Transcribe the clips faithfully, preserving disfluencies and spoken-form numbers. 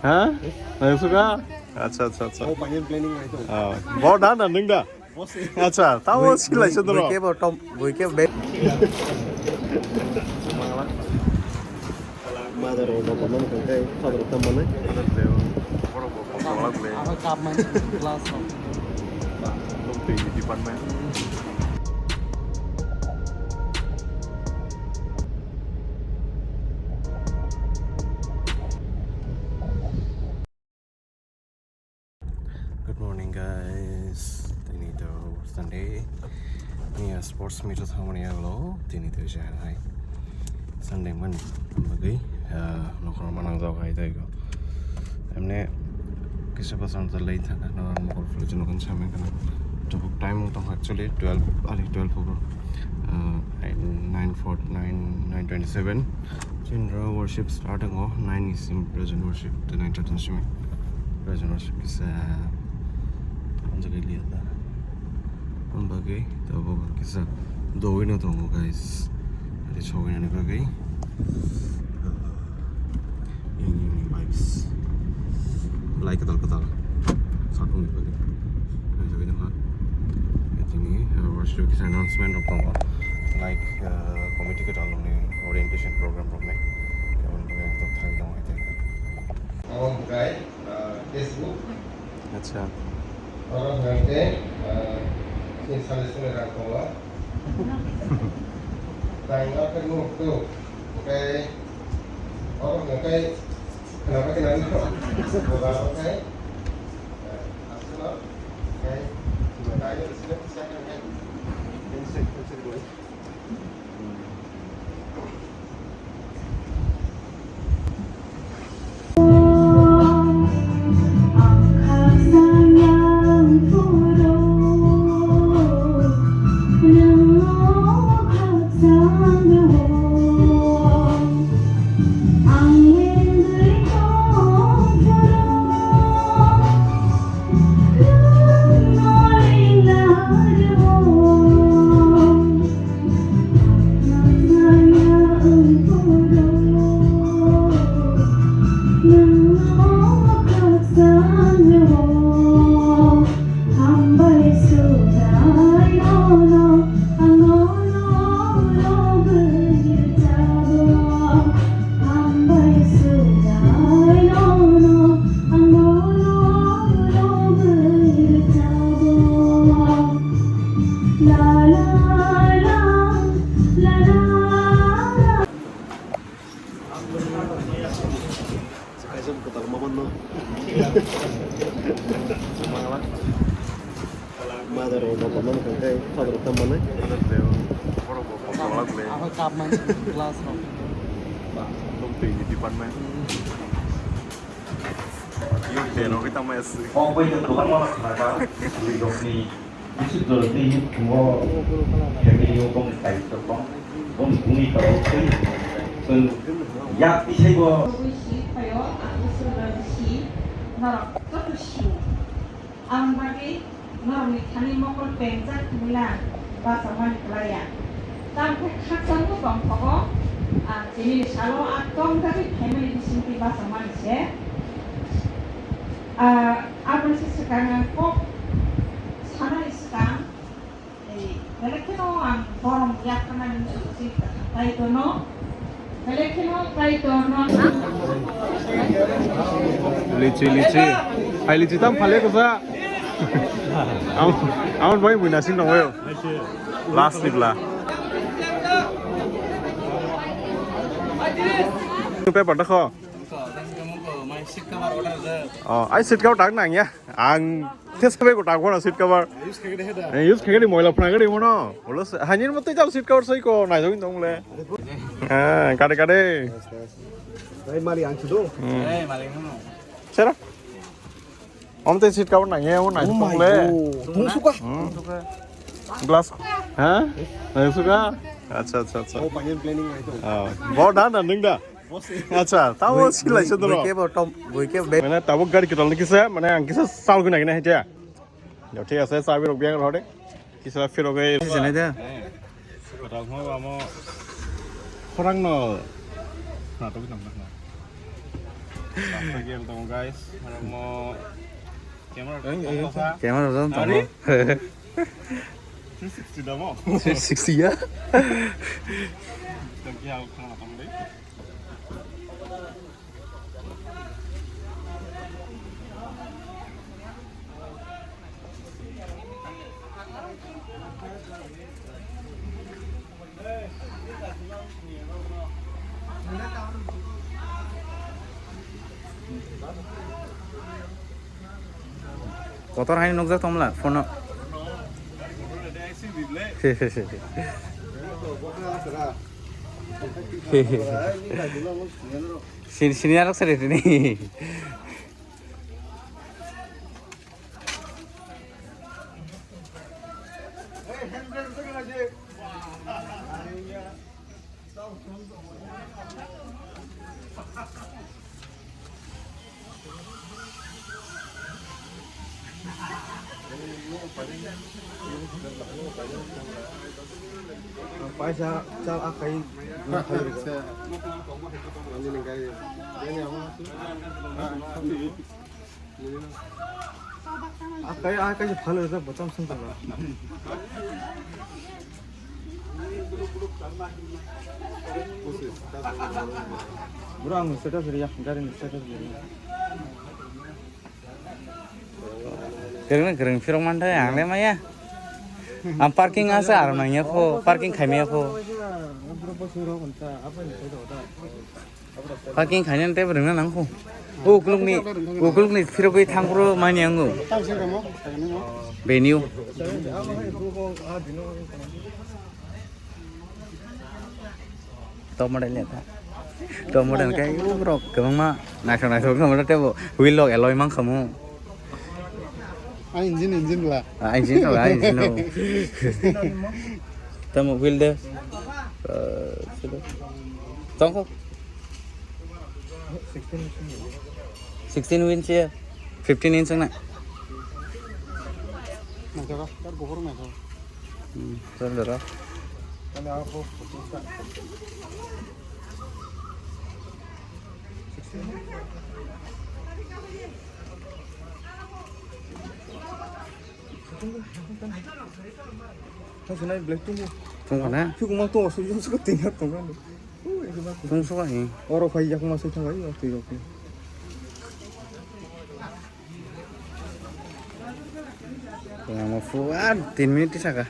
Ha? Naisuka? Acha, acha, acha. Oh, final planning itu. Ah, bo da na nung da? Acha, tamo silai se doro. Buike bo tom, buike be. Mother of the Bottom, kai, father of the Mane. Apa cup man, glass. Department. Good morning, guys. Tini to Sunday. Ni sports meet thamani alo. Tini to jahai. Sunday man bagwi, ah, nokor manang jok hai tai go. Emne kisa pasang to late thaka no mokol flu jino kan sameng kana. Tabuk time tong actually twelve, ali twelve obo. Ah, nine four, nine, nine twenty-seven. Chin ro worship start go nine is in present worship, the nine thirty simi. Present worship is, uh, on the daily da. On bagwi, to bo kisa dowino tongo, guys. Ari sowinani bagwi. Yang yang ni vibes. Belai kwtal kwtal. Satung ni bagwi. Naijagwi nangkha. Tini, uh, worship kisa announcement rok tongo. Like, uh, committee kwtal ni orientation program rok ni. Aboni bagwi ang tok thangwi tongo hai tongkha. Omo hwnkhe, uh, Facebook. Acha. Oro hwnkhe, uh, chini sale sale rang tongo. Tang no khe nuk tu. Hwnkhe, oro hwnkhe, khna khe nang no. Boga hwnkhe, uh, aswk no. Hwnkhe, tang no sale sale rang. Mother of the Bottom, kai, father of the Mane. Borok bo kok tolak le. Apa cup man, glass rok. Tong twi ni department. Yung tero kita mes. Oh, bai to bukan malah kenapa? Beli dok ni. Bisu dol ni, mo family o bong tai to bong. Bong bumi to bong. Sun, ya, isai bo. Bui si payo, aku sudah si. Norok to si. Ang bagwi norokni thani mokol pengjak hwnwi lang bachakmani klaiya. Tamokhe khakchangbo tongthogo, ah, chini salo ah tongthagwi phaimani bisingtwi bachakmani se. Ah, aboni se swkang ang kok sanani swkang, Belai kheno ang borom yakharnani muchung si Kaitorno. Belai kheno Kaitorno. Lichi, lichi. Hai lichi tam phale kusa. Am, am bai buina sing nang wayo. Last ni bla. Paper dakho. Oh, ai seat cover tak nang ya. Ang Tesa bai ko tangkona seat cover. Use khaikhe de heda. Eh, use khaikhe de moila phuna gari mono. Ulo se, hanyin mo tei jal seat cover sai ko, nai jogin dong le. Ah, kade kade. Bai mali ang sudo. Hmm. Eh, mali mono. Sera. Om tei seat cover nang ye, o nai dong le. Tung suka. Hmm. Glass. Ha? Nai suka. Acha, acha, acha. Oh, pangen planning nai to. Ah, bo da na ning da. Acha, tamo silai se doro. Buike bo tom, buike be. Mane tabuk gari kitol ni kisa, mane ang kisa sal guna gina hetia. Jo, thik ase, sabi rok biang rode. Kisa phirok e. Kisa nai da. Rangma bamo khorang no. Na to bitang na. Apa game tong guys? Rangma camera. Camera dong tong. Three sixty damo. Three sixty ya. Tong kia khorang tong deh. Kotor hai nukjak tongmla phone. Sin sini arok sari tini. Paisa chal akai. Ani ni gari. Ani amo. Akai, akai se phalo, esa bottom sung tong. Bro, ang status riya, gari ni status riya. Kereng kereng phirok manthai ang le maya. Ang parking asa ar manya pho, parking khai maya pho. Parking khainani tei rwngna nang kho. O ukulukni, ukulukni phirogwi thangphuru mani ango. Venue. Top model ya ta. Top model kai borok kwbangma naithok naithok khe model tebo wheel lock alloy mang khamu. Ah, engine, engine bla. Ah, engine no, ah, engine no. Tamo wheel de. Eh, sila. Tongko. Sixteen inch ya. Fifteen inch na. Naithok, tar gopor naithok. Hmm, sir, dara. Sixteen. Tongkha na? Tongkha na? Tongkha ni. Oro phai yakma soi thangai, o twi rok. Tongma phuar tin minute saka.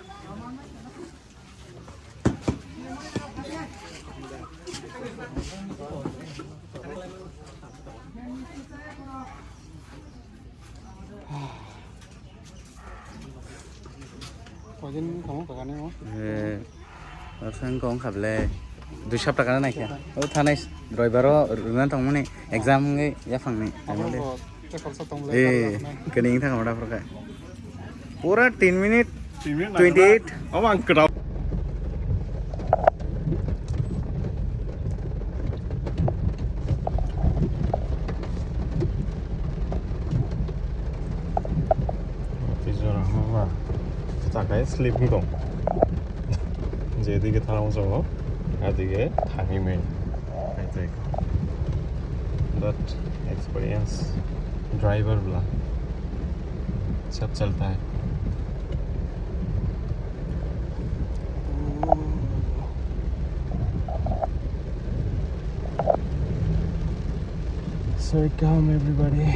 Koijon tongmo kaka ni o? Eh, asang kong kable. Dui sapta kana naikha. O thanai roibaro rwna tongmani exam wngwi yaphangni. Abo bo check up sa tong le. Eh, kani wngthang ora phorkha. Pura tin minute, tin minute twenty eight. Abo ang kwtal. Tei jora hwnba takai sleeping tong. Jedige thang jabo, adige thangwi mano. I think that experience driver bla sab chalta hai. So come everybody.